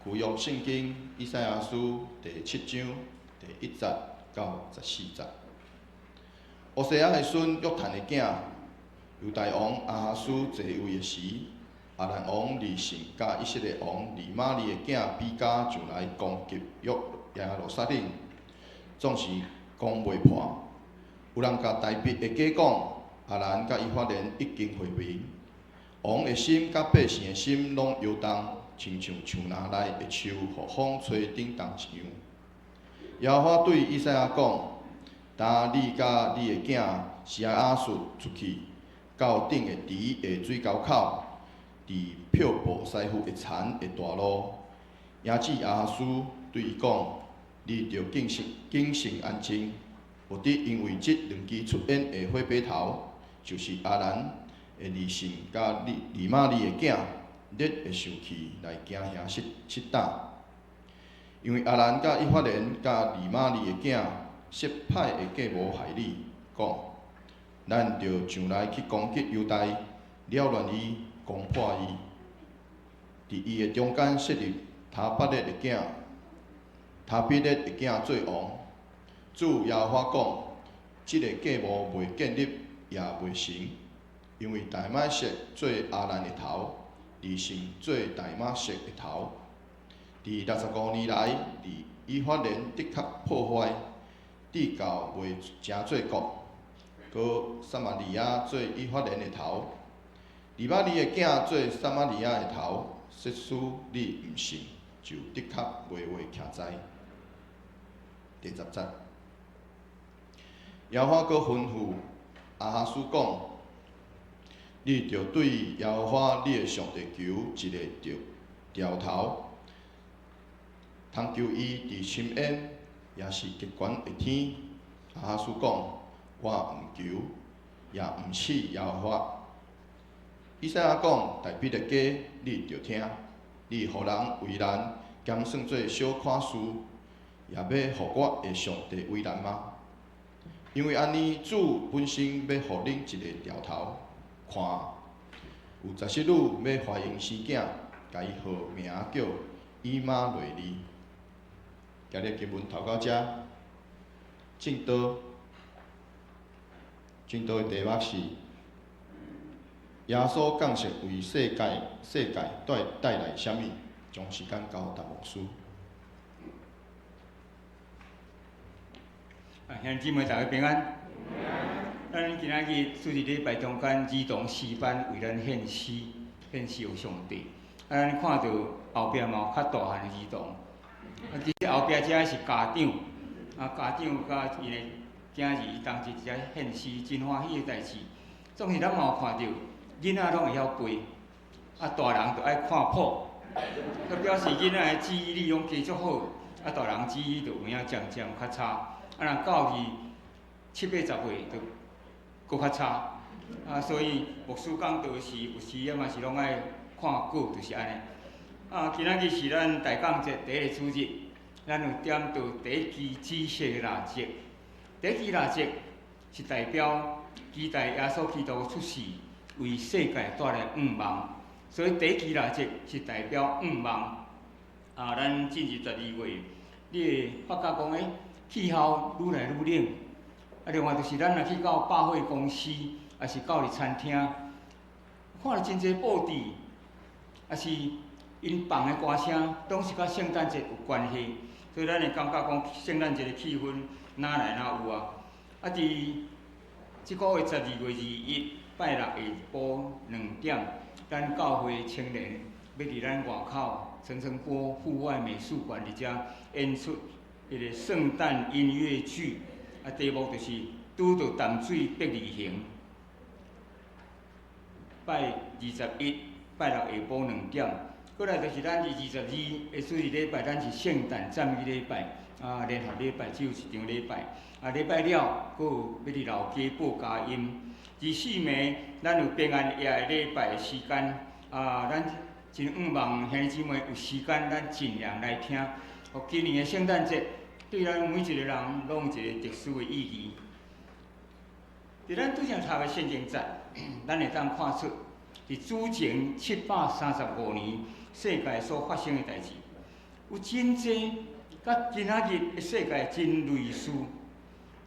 舊約聖經以賽亞書第七章第一節到十四節。烏西雅的孫約坦的囝，猶大王亞哈斯坐位的時，亞蘭王利汛佮以色列王利瑪利的囝比加上來攻擊約耶路撒冷，總是攻袂破。有人共大筆的家講，亞蘭佮以法蓮已經會盟，王的心佮百姓的心攏搖動，親像樹林內的樹予風吹振動一樣。耶和華對以賽亞講：今你佮你的囝洗亞雅述出去，到頂的池的水溝口，佇漂布師傅的田的大路。影子亞哈斯對伊講：你著謹慎謹慎安靜，毋得因為這兩支出煙的火把頭，就是亞蘭的利汛佮利利瑪利的囝，你會受氣來驚嚇失失膽。因為亞蘭佮以法蓮佮利瑪利的囝設歹的計謀害你，講：咱著上來去攻擊猶大，擾亂伊，攻破伊，佇伊的中間設立他伯勒的囝，他比勒的囝做王。主耶和華講：這个計謀袂建立，也袂成，因為大馬色做亞蘭的頭，利汛做大馬色的頭。佇65年來，佇以法蓮的確破壞，直到袂成做國。閣撒瑪利亞做以法蓮的頭，利瑪利的囝做撒瑪利亞的頭。設使你毋信，就的確袂話徛在。第十節，耶和華閣吩咐亞哈斯講：你著對耶和華你的上帝求一個兆兆頭，通求伊佇深淵，抑是極懸的天。亞哈斯講：我毋求，也毋試耶和華。以賽亞講：大筆的家，你著聽，你予人為難，兼算做小看事，也欲予我的上帝為難嗎？因為按呢，主本身欲予恁一个兆頭，看，有十七女欲懷孕生囝，共伊號名叫以馬內利。今日經文頭到遮，證道，證道的題目是耶穌降世為世界世界帶帶來啥物？將時間交陳牧師。啊，兄弟姊妹大家平安。咱今仔日主日禮拜中間兒童詩班為咱獻詩，獻詩予上帝。啊，咱看著後壁嘛有較大漢的兒童。啊，其實後壁遮是家長，啊，家長佮𪜶的囝兒同齊佇遮獻詩，真歡喜的代誌。總是咱嘛有看著囡仔攏會曉背，啊，大人就愛看譜，這表示囡仔的記憶力攏加足好，啊，大人記憶力就有影漸漸較差。啊，若到去七八十歲就閣較差。啊，所以牧師講道時，有時啊嘛是攏愛看稿，就是按呢。啊，今仔日是咱大降節第一个主日，咱有點著第一支紫色的蠟燭。第一支蠟燭是代表期待耶穌基督出世，為世界帶來向望。所以第一支蠟燭是代表向望。啊，咱進入十二月，你會發覺講，欸，氣候愈來愈冷。啊，另外就是咱若去到百貨公司，抑是到佇餐廳，看著真濟布置，抑是𪜶放的歌聲，攏是佮聖誕節有關係，所以咱會感覺講聖誕節的氣氛哪來哪有啊？啊，佇這個月12月21拜六下晡2點，咱教會青年欲佇咱外口陳澄波戶外美術館佇遮演出一個聖誕音樂劇，啊，題目就是拄著淡水伯利恆。拜21拜六下晡兩點。過來就是咱佇22的主日禮拜，咱是聖誕讚美禮拜，啊，聯合禮拜只有一場禮拜。啊，禮拜了，閣有欲佇老街報佳音。24暝，咱有平安夜的禮拜的時間，啊，咱真向望兄弟姊妹有時間，咱盡量來聽。哦，今年的聖誕節對咱每一個人攏有一個特殊的意義。佇咱拄才讀的聖經節，咱會當看出，佇主前735年世界所發生的代誌。有真濟佮今仔日的世界真類似。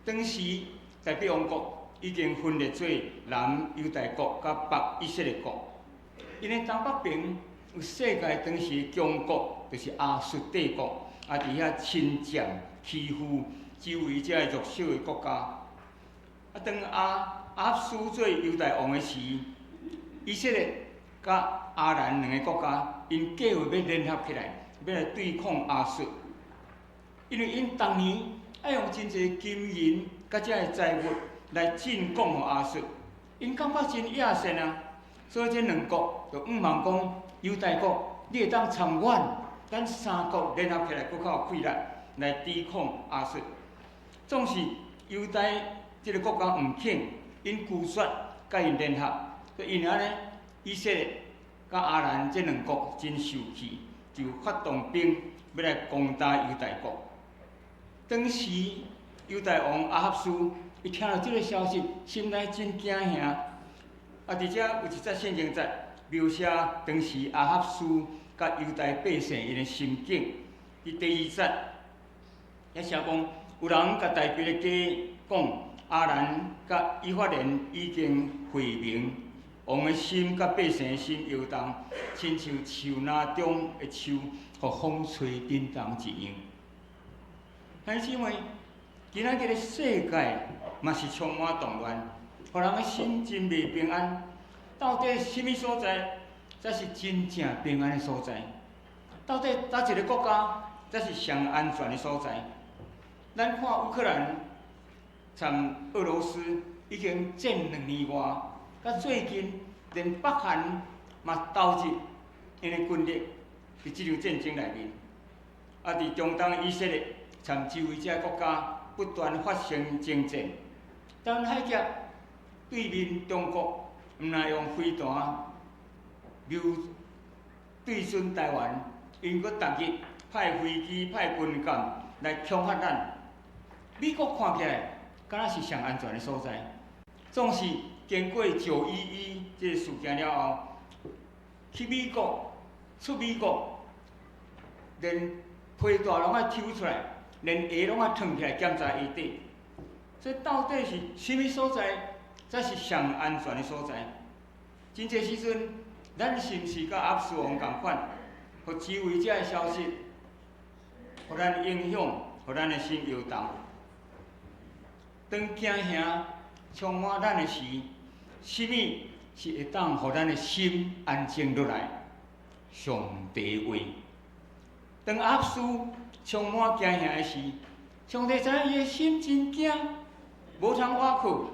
當時大伯王國已經分裂做南猶大國佮北以色列國。𪜶的東北邊有世界當時的強國，就是亞述帝國，也佇遐侵佔欺負周圍這个弱小的國家。啊，當亞哈斯做猶大王的時，以色列佮亞蘭兩个國家，𪜶計劃欲聯合起來，欲來對抗亞述。因為𪜶逐年愛用真濟金銀佮這个財物來進貢予亞述，𪜶感覺真野心啊！所以這兩國就向望講，猶大國，你會當參阮，咱三國聯合起來，閣較有氣力來抵抗亞述。總是猶大這个國家毋肯，𪜶拒絕佮𪜶聯合，就因為按呢，以色列佮亞蘭這兩國真受氣，就發動兵欲來攻打猶大國。當時猶大王亞哈斯伊聽著這个消息，心內真驚嚇。啊，佇遮有一節聖經節描寫當時亞哈斯佮猶大百姓𪜶的心境。佇第二節，遐寫講，有人共大衛的家講，亞蘭佮以法蓮已經會盟，王的心佮百姓的心搖動，親像樹林中的樹，予風吹振動一樣。兄弟姊妹，今仔日的世界嘛是充滿動亂，予人的心真袂平安。到底啥物所在才是真正平安的所在？到底佗一个國家才是上安全的所在？咱看烏克蘭參俄羅斯已經戰2年外，佮最近連北韓嘛投入𪜶的軍力佇這場戰爭內面。啊，佇中東以色列參周圍這國家不斷發生爭戰。台灣海峽對面中國，毋但用飛彈瞄對準台灣，𪜶閣逐日派飛機、派軍艦來恐嚇咱。美國看起來敢若是上安全的所在，總是經過9·11這个事件了後，去美國、出美國，連皮帶攏愛抽出來，連鞋攏愛脫起來檢查鞋底。這到底是啥物所在才是上安全的所在？真濟時陣，咱是毋是佮亞哈斯王仝款，予周圍這个消息，予咱影響，予咱的心搖動？當驚嚇充滿咱的時，啥物是會當予咱的心安靜落來？上帝話。當亞哈斯充滿驚嚇的時，上帝知影伊的心真驚，無通倚靠，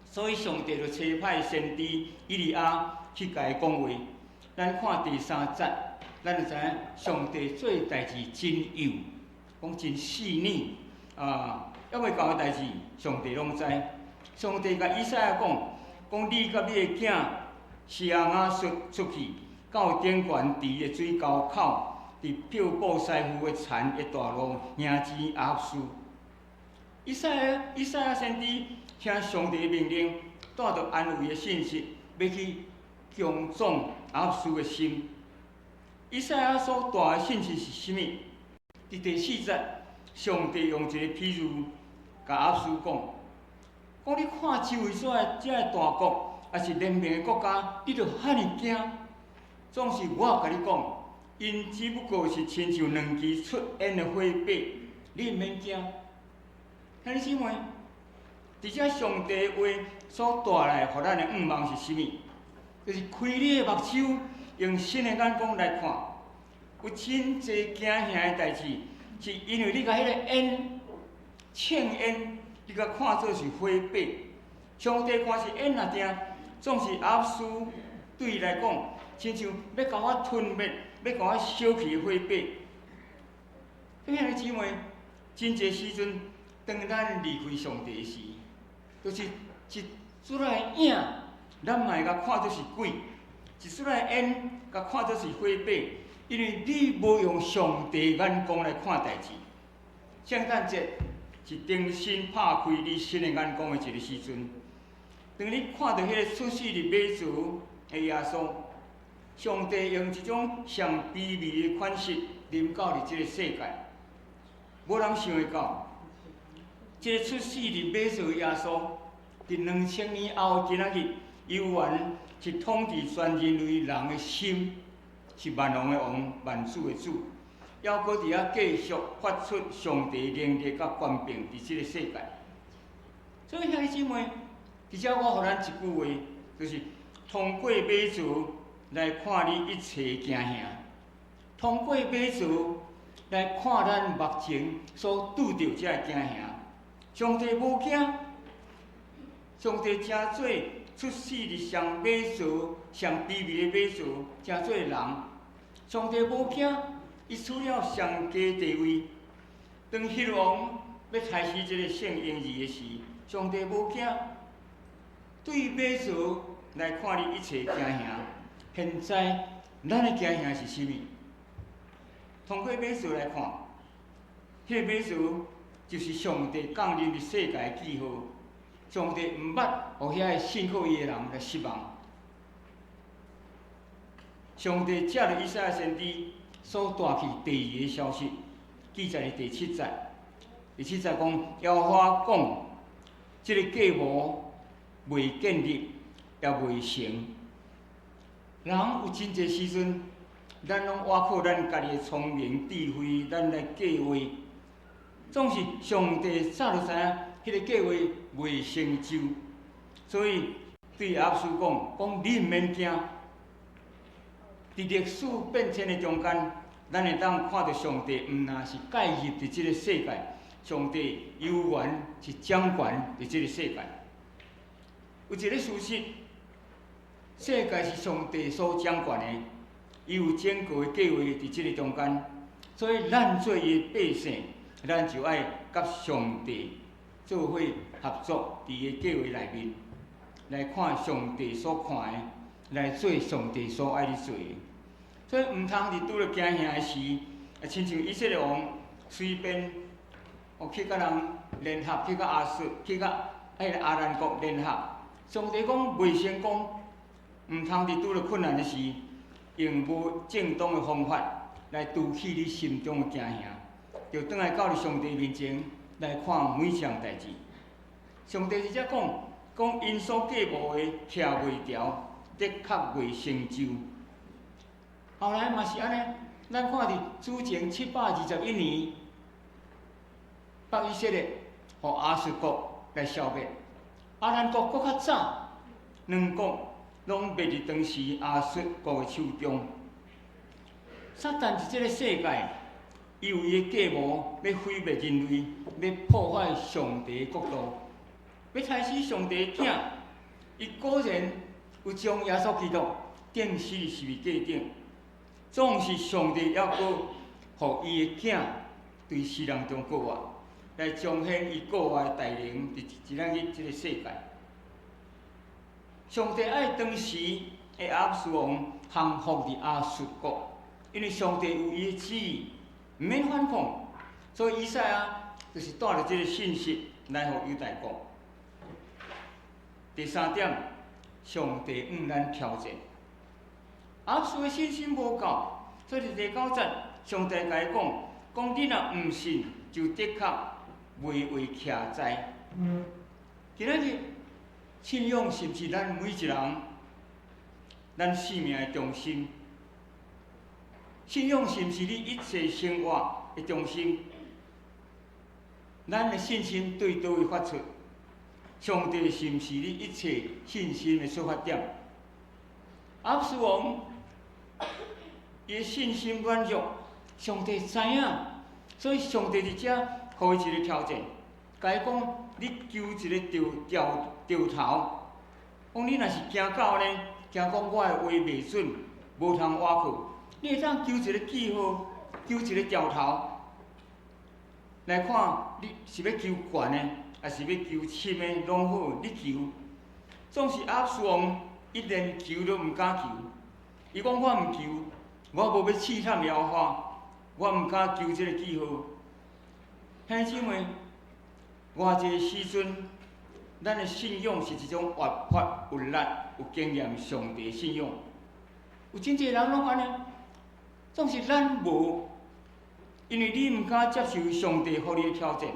所以上帝就差派先知以利亞去共伊講話。咱看第三節，咱就知影上帝做代誌真幼，講真細膩啊！猶未到的代誌，上帝攏知。上帝共以賽亞講，講你佮你的囝細亞雅術出去，到頂懸池的水溝口，佇漂布師傅的田的大路迎戰亞哈斯。以賽亞先知聽上帝的命令，帶著安慰的信息，欲去強壯亞哈斯的心。以賽亞所帶的信息是啥物？佇第四節，上帝用一个譬喻，共亞哈斯講：講你看周圍所的這个大國，抑是聯盟的國家，你就遐爾驚。總是我共你講，𪜶只不過是親像兩支出煙的火把，你毋免驚。兄弟姊妹，佇遮上帝話所帶來予咱的向望是啥物？就是開你的目睭，用新的眼光來看，有真濟驚嚇的代誌，是因為你共彼个煙、青煙，你共看做是火把。上帝看是煙仔定，總是亞哈斯對伊來講，親像欲共我吞滅、欲共我燒去的火把。兄弟姊妹，真濟時陣，當咱離開上帝時，就是一撮仔影，咱嘛會共看做是鬼；一撮仔煙，共看做是火把。因為你無用上帝眼光來看代誌。聖誕節是重新拍開你新的眼光的一个時陣。當你看著彼个出世佇馬槽的耶穌，上帝用一種上卑微的款式臨到佇這个世界，無人想會到，這个出世佇馬槽耶穌，佇2000年後的今仔日，猶原是統治全人類人的心，是萬王的王，萬主的主，猶閣佇遐繼續發出上帝能力佮權柄佇這个世界。所以兄弟姊妹，佇遮我予咱一句話，就是通過馬槽來看你一切驚嚇，通過馬槽來看咱目前所拄著這个驚嚇。上帝無驚，上帝成做出世佇上馬槽、上卑微的馬槽，成做人。上帝無驚，伊取了上低地位。當希律王欲刣死這个聖嬰兒的時，上帝無驚，對馬槽來看你一切驚嚇。現在咱的驚嚇是啥物？通過馬槽來看，彼个馬槽就是上帝降臨佇世界的記號。上帝毋捌予遐个信靠伊的人來失望。上帝藉著以賽亞先知所帶去第二个消息，記載佇第七節。第七節講，耶和華講，這个計謀未建立，也未成。人有真濟時陣，咱攏倚靠咱家己的聰明智慧，咱來計劃。總是上帝早就知影，彼个計劃未成就，所以對亞哈斯講，講你毋免驚。佇歷史變遷的中間，咱會當看著上帝毋但是介入佇這个世界，上帝猶原是掌權佇這个世界。有一个事實，世界是上帝所掌權的，伊有整個的計劃佇這个中間，所以咱做伊的百姓，咱就愛佮上帝做伙合作，佇伊的計劃內面，來看上帝所看的，來做上帝所愛你做的。所以毋通佇拄著驚嚇的時，啊，親像以色列王隨便哦去佮人聯合，去佮亞述，去佮彼个亞蘭國聯合。上帝講袂成功，毋通佇拄著困難的時，用無正當的方法來除去你心中的驚嚇，就轉來到你上帝面前來看每項代誌。上帝佇遮講，講𪜶所計謀的徛袂牢，的確袂成就。後來嘛是按呢，咱看佇主前721年，北以色列予亞述國來消滅，亞蘭國閣較早，兩國攏滅佇當時亞述國的手中。撒旦佇這个世界，伊有伊的計謀，欲毀滅人類，欲破壞上帝的國度，欲刣死上帝的囝。伊果然有將耶穌基督釘死佇十字架頂。總是上帝猶閣予伊的囝對死人中復活，來彰顯伊復活的大能佇今仔日這个世界。上帝愛當時的亞哈斯王降服佇亞述國，因為上帝有伊的旨意，毋免反抗。所以以賽亞就是帶著這个信息來予猶大國。第三點，上帝向咱挑戰。亞哈斯的信心無夠，所以佇第九節，上帝共伊講：講你若毋信，就的確袂會徛在。今仔日信仰是毋是咱每一人，咱生命的中心？信仰是毋是你一切生活的中心？咱的信心對佗位發出？上帝是毋是你一切信心的出發點？亞哈斯王伊的信心軟弱，上帝知影，所以上帝佇遮予伊一個挑戰，共伊講：你求一个兆兆頭，講你若是驚到呢，驚講我的話袂準，無通倚靠，你會當求一个記號，求一个兆頭，來看你是欲求懸的，抑是欲求深的，攏好，你求。總是亞哈斯王伊連求都毋敢求，伊講我毋求，我無欲試探耶和華，我毋敢求這个記號。兄弟姊妹，偌濟時陣，咱的信仰是一種活潑、有力、有經驗上帝的信仰。有真濟人攏按呢，總是咱無，因為你毋敢接受上帝予你的挑戰，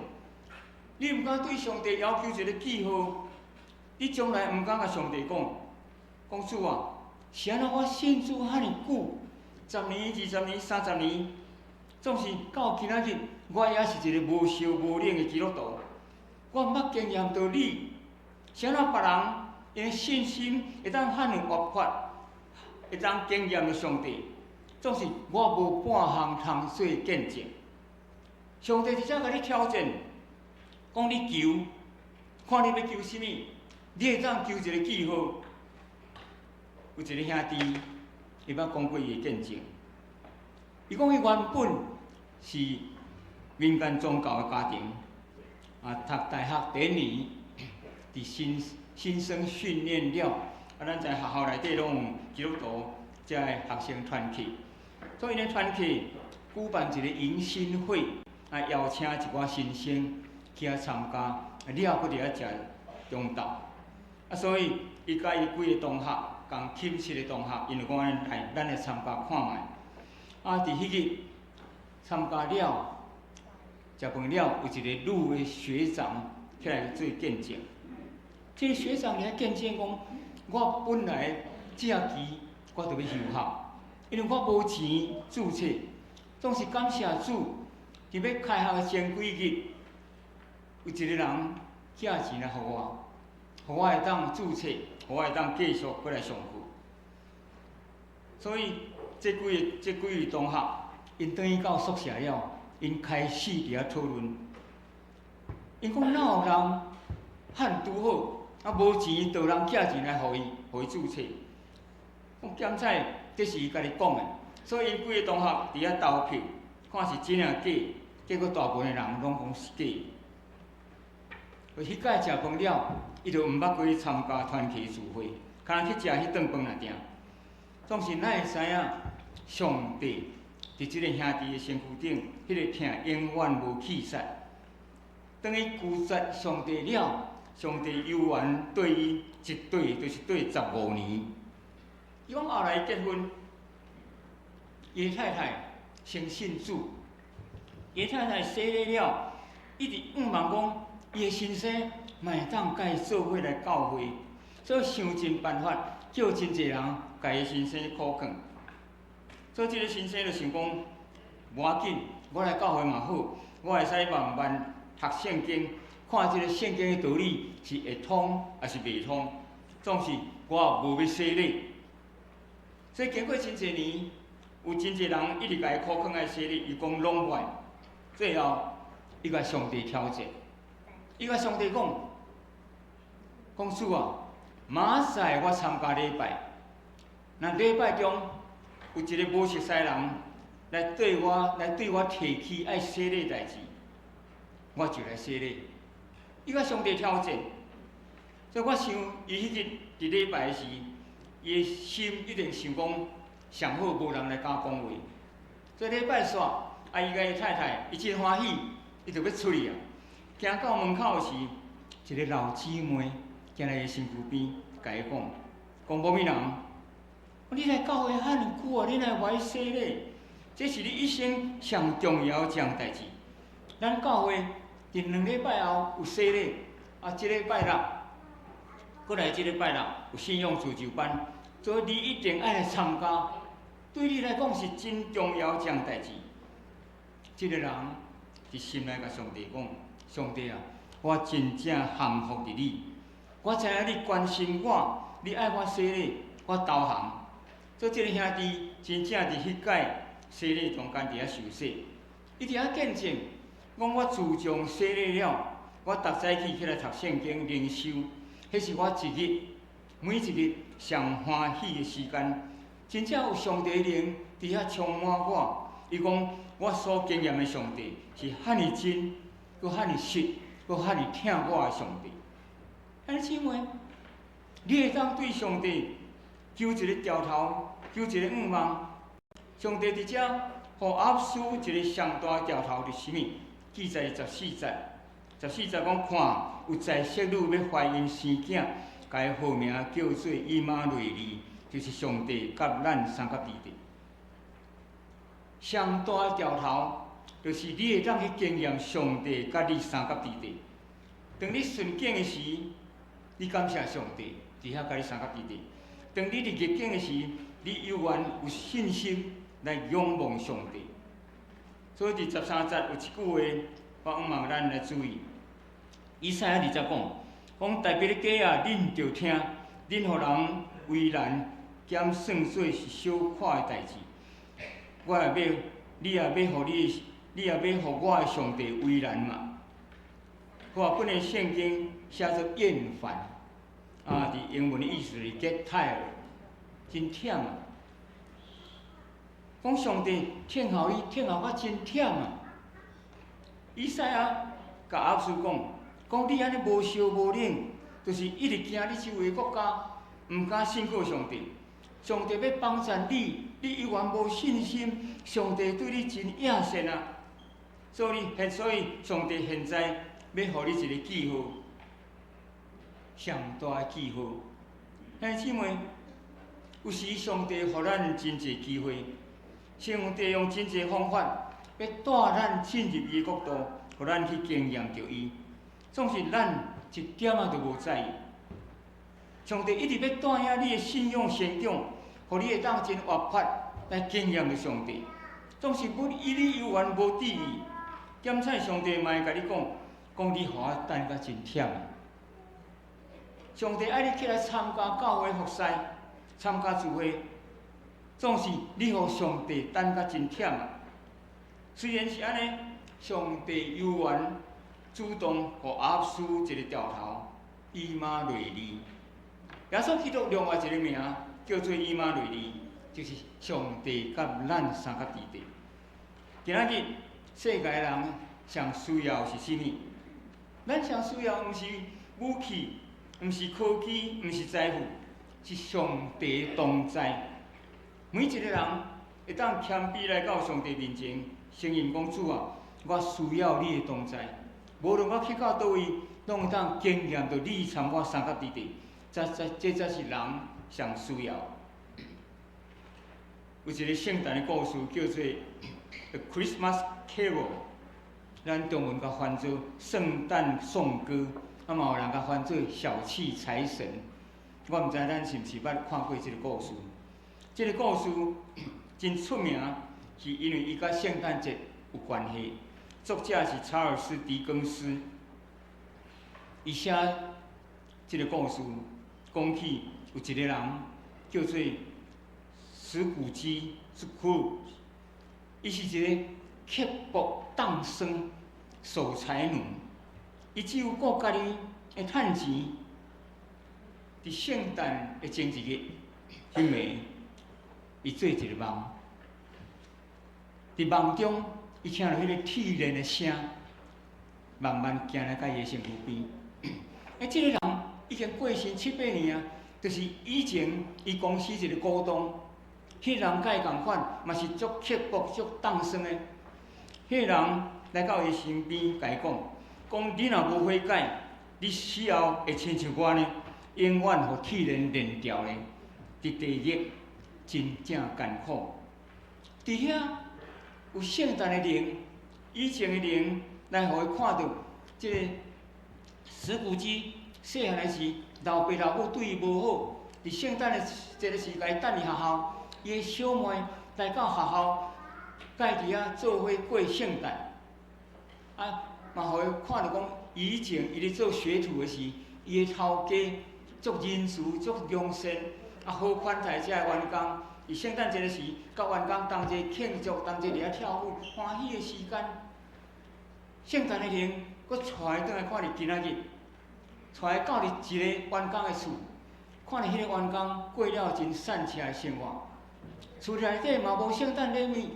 你毋敢對上帝要求一个記號，你從來毋敢共上帝講，講主啊，是按怎我信主遐爾久，10年、20年、30年，總是到今仔日，我猶是一个無燒無冷的基督徒，我毋捌經驗著你，是按怎別人𪜶的信心會當遐爾活潑，會當經驗著上帝，總是我無半項通做見證。上帝佇遮共你挑戰，講你求，看你欲求啥物，你會當求一个記號。有一个兄弟，伊捌講過伊的見證。伊講伊原本是民間宗教的家庭，啊，讀大學第一年，佇新生訓練了，啊，咱在學校內底攏有基督徒遮的學生團契，所以呢團契舉辦一个迎新會，啊，邀請一寡新生去遐參加，啊，了閣佇遐食中晝，啊，所以伊佮伊幾个同學，仝寢室的同學，𪜶就講來，咱來參加看覓。啊，佇彼日參加了，食飯了，有一个女的學長起來做見證。這个學長來見證講，我本來這學期我就欲休學，因為我無錢註冊，總是感謝主，佇欲開學的前幾日，有一个人寄錢來予我，予我會當註冊，予我會當繼續閣來上課。所以這幾個同學，𪜶轉去到宿舍了，𪜶開始佇遐討論。𪜶講哪有人遐拄好，啊無錢，就人寄錢來予伊，予伊註冊。講檢彩，這是伊家己講的，所以𪜶幾个同學佇遐投票，看是真抑假，結果大部分的人攏講是假。彼擺食飯了，伊就毋捌閣去參加團契聚會，干焦去食彼頓飯爾定。總是咱會知影，上帝佇這个兄弟的身軀頂，彼个疼永遠無去煞。當伊拒絕上帝了，上帝猶原綴伊一綴就是綴15年。伊講後來結婚，伊的太太先信主，伊的太太洗禮了，一直向望講，伊的先生嘛會當佮伊做伙來教會，所以想盡辦法叫真濟人共伊先生苦勸。所以這个先生就想講，無要緊，我來教會嘛好，我會使慢慢讀聖經，看這个聖經的道理是會通抑是袂通。總是我無欲洗禮。所以經過真濟年，有真濟人一直共伊苦勸愛洗禮，伊講攏無愛。最後，伊共上帝挑戰，伊共上帝講，講主啊，明仔載我參加禮拜，若禮拜中有一个無熟似人來對我提起愛洗禮代誌，我就來洗禮。伊共上帝挑戰，所以我想伊彼日佇禮拜時，伊的心一定想講，上好無人來敢講話。所以禮拜煞，啊，伊共伊太太，伊真歡喜，伊就欲出去啊。行到門口時，一个老姊妹行來伊身軀邊，共伊講：講某某人，你來教會遐爾久啊，你哪會無愛洗禮？這是你一生上重要一項代誌。咱教會佇2禮拜後有洗禮，啊，這禮拜六，閣來這禮拜六有信仰自救班，所以你一定愛來參加。對你來講是真重要一項代誌。這个人佇心內共上帝講：上帝啊，我真正降服佇你，我知影你關心我，你愛我洗禮，我投降。所以這个兄弟真正佇彼擺洗禮中間佇遐受洗，伊佇遐見證，講我自從洗禮了，我逐早起起來讀聖經靈修，彼是我一日每一日上歡喜的時間。真正有上帝靈佇遐充滿我。伊講我所經驗的上帝是遐爾真，閣遐爾實，閣遐爾疼我的上帝。兄弟姊妹，你會當對上帝求一个兆頭，求一個願望。上帝佇遮予亞哈斯一个上大兆頭是啥物？記載十四節，十四節講看有在室女欲懷孕生囝，共伊號名叫做以馬內利。就是上帝佮咱相佮佇咧。上大的兆頭，就是你會當去經驗上帝佮你相佮佇咧。當你順境的時，你感謝上帝佇遐佮你相佮佇咧；當你佇逆境的時，你猶原有信心來仰望上帝。所以佇13節有一句話，我向望咱來注意。以賽亞二節講，講大衛的家啊，恁著聽，恁予人為難，兼算做是小看的代誌。我也欲，你也欲予你，你也欲予我的上帝為難嗎？和合本的聖經寫做厭煩，啊，佇英文的意思是 get tired，真忝啊。講上帝聽候你，聽候我真忝啊！以賽亞共亞哈斯講，講你按呢無燒無冷，就是一直行你周圍國家，毋敢信靠上帝。上帝欲幫贊你，你猶原無信心，上帝對你真厭善啊！所以上帝現在欲予你一個記號，上大的記號。兄弟姊妹，有時上帝予咱真濟機會，上帝用真濟方法，欲帶咱進入伊的國度，予咱去經驗著伊。總是咱一點仔都無在意。上帝一直欲帶領你的信仰成長，予你會當真活潑來經驗著上帝。總是阮伊你猶原無注意，檢採上帝嘛會共你講，講你予我等甲真忝。上帝愛你起來參加教會服侍，參加聚會，總是你予上帝等甲真忝啊。雖然是按呢，上帝猶原主動予亞哈斯一個兆頭，以馬內利。耶穌基督另外一個名叫做以馬內利，就是上帝佮咱相佮佇咧。今仔日世界人上需要是啥物？咱上需要毋是武器，毋是科技，毋是財富，是上帝同在。每一個人會當謙卑來到上帝面前，承認講主啊，我需要你的同在。無論我去到佗位，攏會當經驗著你參我相佮佇咧。這才是人上需要。有一個聖誕的故事叫做《The Christmas Carol》，咱中文共翻做《聖誕頌歌》，啊嘛有人共翻做《小氣財神》。我毋知咱是毋是捌看過這個故事。這個故事真出名，是因為伊佮聖誕節有關係。作者是查爾斯·狄更斯，伊寫這個故事，講起有一個人叫做史古基，斯庫，伊是一個刻薄當酸守財奴，伊只有顧家己的趁錢。佇聖誕的前一日，彼暝，伊做一個夢，佇夢中，伊聽著彼個鐵鏈的聲，慢慢行來到伊的身軀邊。欸，這個人已經過身七八年啊，就是以前伊公司一個股東，彼個人佮伊仝款，嘛是足刻薄、足當酸的。彼個人來到伊身邊，共伊講：講你若無悔改，你死後會親像我呢，永遠予鐵鏈鏈牢咧，佇地獄真正艱苦。佇遐有聖誕的靈，以前的靈來予伊看著，這個史古基細漢的時，老爸老母對伊無好，佇聖誕的這個時，共伊等佇學校，伊的小妹來到學校，佮伊佇遐做伙過聖誕。啊，嘛予伊看著講，以前伊咧做學徒的時，伊的頭家足仁慈、足良善，啊好款待遮的員工。佇聖誕節的時，佮員工同齊慶祝，同齊佇遐跳舞，歡喜的時間。聖誕的靈，閣帶伊轉來看著今仔日，帶伊到佇一個員工的厝，看著彼個員工過了真散赤的生活。厝內底嘛無聖誕禮物，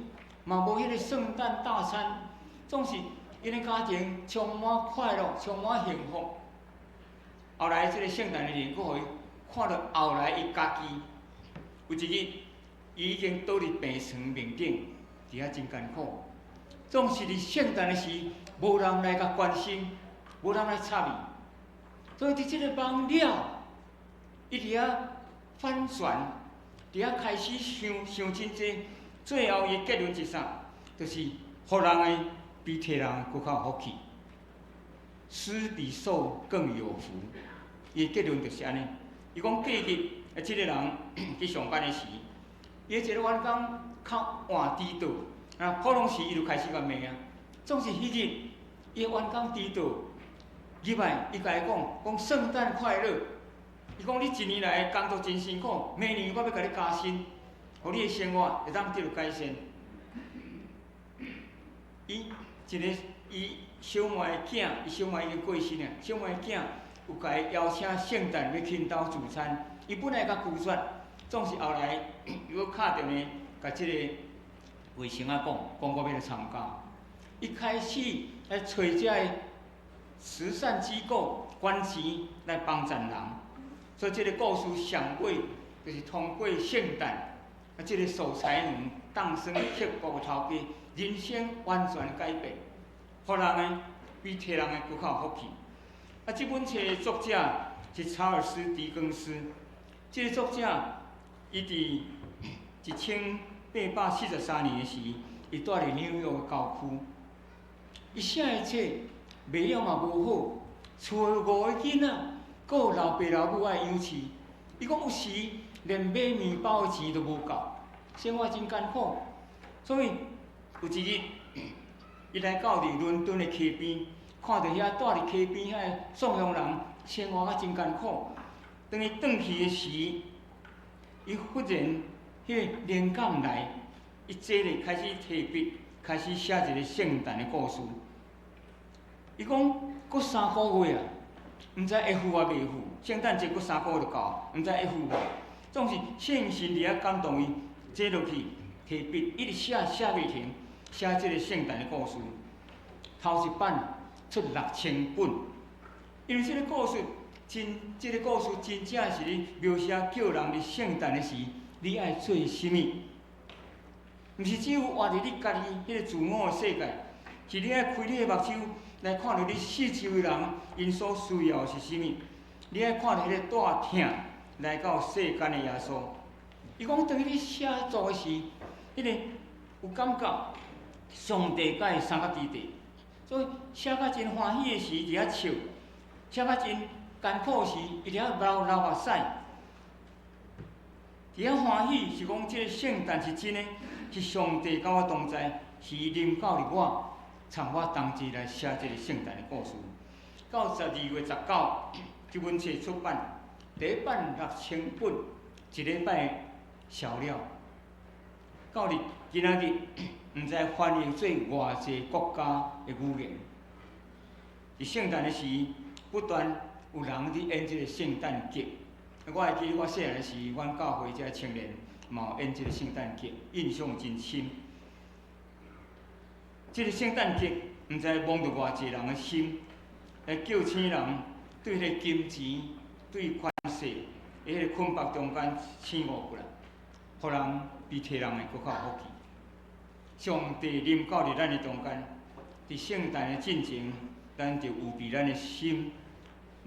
嘛無彼個聖誕大餐，總是𪜶的家庭充滿快樂，充滿幸福。後來這個聖誕的靈，閣予伊看著後來伊家己有一日，伊已經倒佇病床面頂，佇遐真艱苦。總是佇聖誕的時，無人來共關心，無人來插伊。所以佇這個夢了，伊佇遐反旋，佇遐開始想想真濟，最後伊結論是啥？就是予人的比提人閣較有福氣，施比受更有福。伊結論就是按呢。伊講隔日啊，這個人去上班的時，伊一個員工較晚遲到，啊，普通時伊就開始共罵啊。總是彼日，伊的員工遲到，入來伊共伊講，講聖誕快樂。伊講你一年來工作真辛苦，明年我欲共你加薪，予你的生活會當得著改善。伊一个伊小妹的囝，伊小妹已經過身啊，小妹的囝有共伊邀請聖誕欲去𪜶兜聚餐，伊本來共拒絕，總是後來又閣敲電話共這个衛生仔講，講我欲來參加。伊開始來揣這个慈善機構捐錢來幫助人，所以這個故事上尾就是通過聖誕，啊，這個守財奴當選克國的頭家，人生完全改變，予人的比提人的閣較有福氣。啊，這本冊的作者是查爾斯·狄更斯，這個作者伊佇1843年的時，伊住佇紐約的郊區。伊寫的冊賣了嘛無好，厝有五個囡仔，閣有老爸老母愛養飼。伊講有時連買麵包的錢都無夠，生活真艱苦。所以有一日，伊來到佇倫敦的溪邊，看著遐蹛佇溪邊遐个送養人生活甲真艱苦。當伊轉去的時，伊忽然彼个靈感來，伊坐咧開始提筆，開始寫一個聖誕的故事。伊講，閣3個月啊，毋知會赴抑袂赴。聖誕節閣三個月就到，毋知會赴無。總是聖神佇遐感動伊，坐落去提筆，一直寫寫袂停，寫這個聖誕的故事。頭一版出6000本，因為這個故事真，這個故事真正是咧描寫叫人佇聖誕的時，你愛做啥物？毋是只有活佇你家己彼個自我的世界，是你愛開你的目睭來看著你四周的人，𪜶所需要的是啥物？你愛看著彼個帶疼來到世間的耶穌。伊講當伊咧寫作的時，彼個有感覺上帝佮伊相佮佇地，所以寫甲真歡喜的時，佇遐笑；寫甲真艱苦時，伊佇遐流流目屎。佇遐歡喜是講這個聖誕是真的，是上帝佮我同在，是伊臨到佇我，參我同齊來寫這個聖誕的故事。到12月19，這本冊出版，第一版6000本，一禮拜銷了。到佇今仔日，毋知翻譯做偌濟國家的語言。佇聖誕的時，不斷有人佇演這個聖誕劇。我會記得我細漢時，阮教會這青年嘛有演這個聖誕劇，印象真深。這個聖誕劇毋知摸著偌濟人的心，來叫醒人對彼個金錢、對權勢的彼個捆綁中間醒悟過來，予人比提人的閣較有福氣。上帝臨到佇咱的中間，佇聖誕的進前，咱就預備咱的心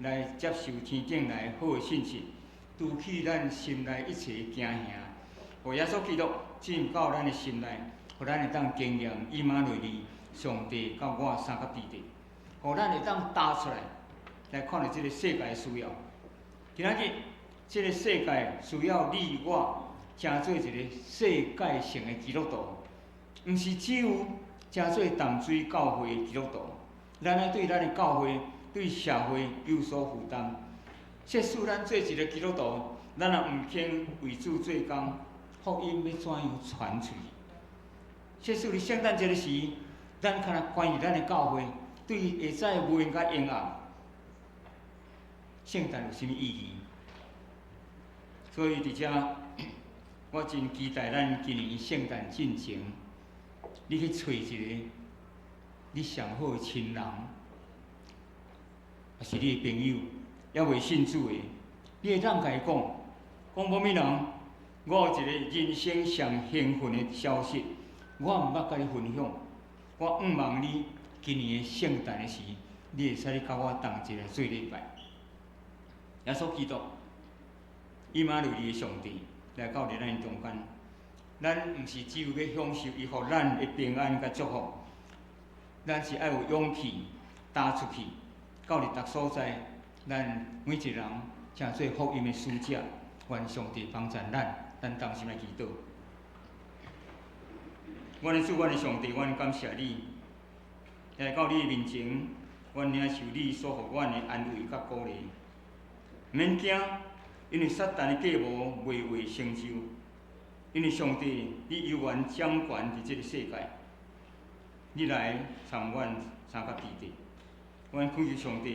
來接受天頂來好的信息，除去咱心內一切驚嚇，予耶穌基督進到咱的心內，予咱會當經驗以馬內利，上帝佮我相佮佇地，予咱會當踏出來，來看著這個世界的需要。今仔日，這個世界需要你我，成做一個世界性的基督徒，毋是只有成做淡水教會的基督徒。咱愛對咱的教會、對社會有所負擔。即使咱做一個基督徒，咱若毋肯為主做工，福音欲怎樣傳出去？即使佇聖誕節的時，咱較若關於咱的教會，對下早的烏雲較陰暗，聖誕有啥物意義？所以佇遮，我真期待咱今年聖誕進前，你去揣一個你上好的親人，抑是你的朋友，猶未信主的，你會當共伊講，講某某人，我有一個人生上興奮的消息，我毋捌佮你分享，我向望你今年的聖誕的時，你會使來佮我同齊來做禮拜。耶穌基督，以馬內利的上帝，來到佇咱中間。咱毋是只有欲享受伊予咱的平安佮祝福，咱是愛有勇氣踏出去，到佇逐所在，咱每一個人成做福音的使者。願上帝幫助咱，咱同心來祈禱。阮的主，阮的上帝，阮感謝你，來到你的面前，阮領受你所予阮的安慰佮鼓勵。毋免驚，因為撒旦的計謀袂會成就，因為上帝你猶原掌權佇這个世界，你來參阮三甲基地。阮懇求上帝，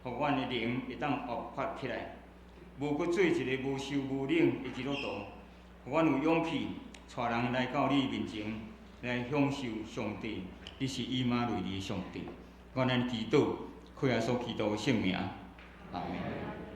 予阮的靈會當活潑起來，無閣做一个無受無領的基督徒，予阮有勇氣帶人來到你面前，來享受上帝，你是以馬內利的上帝。阮按呢祈禱，靠耶穌基督的聖名，阿門。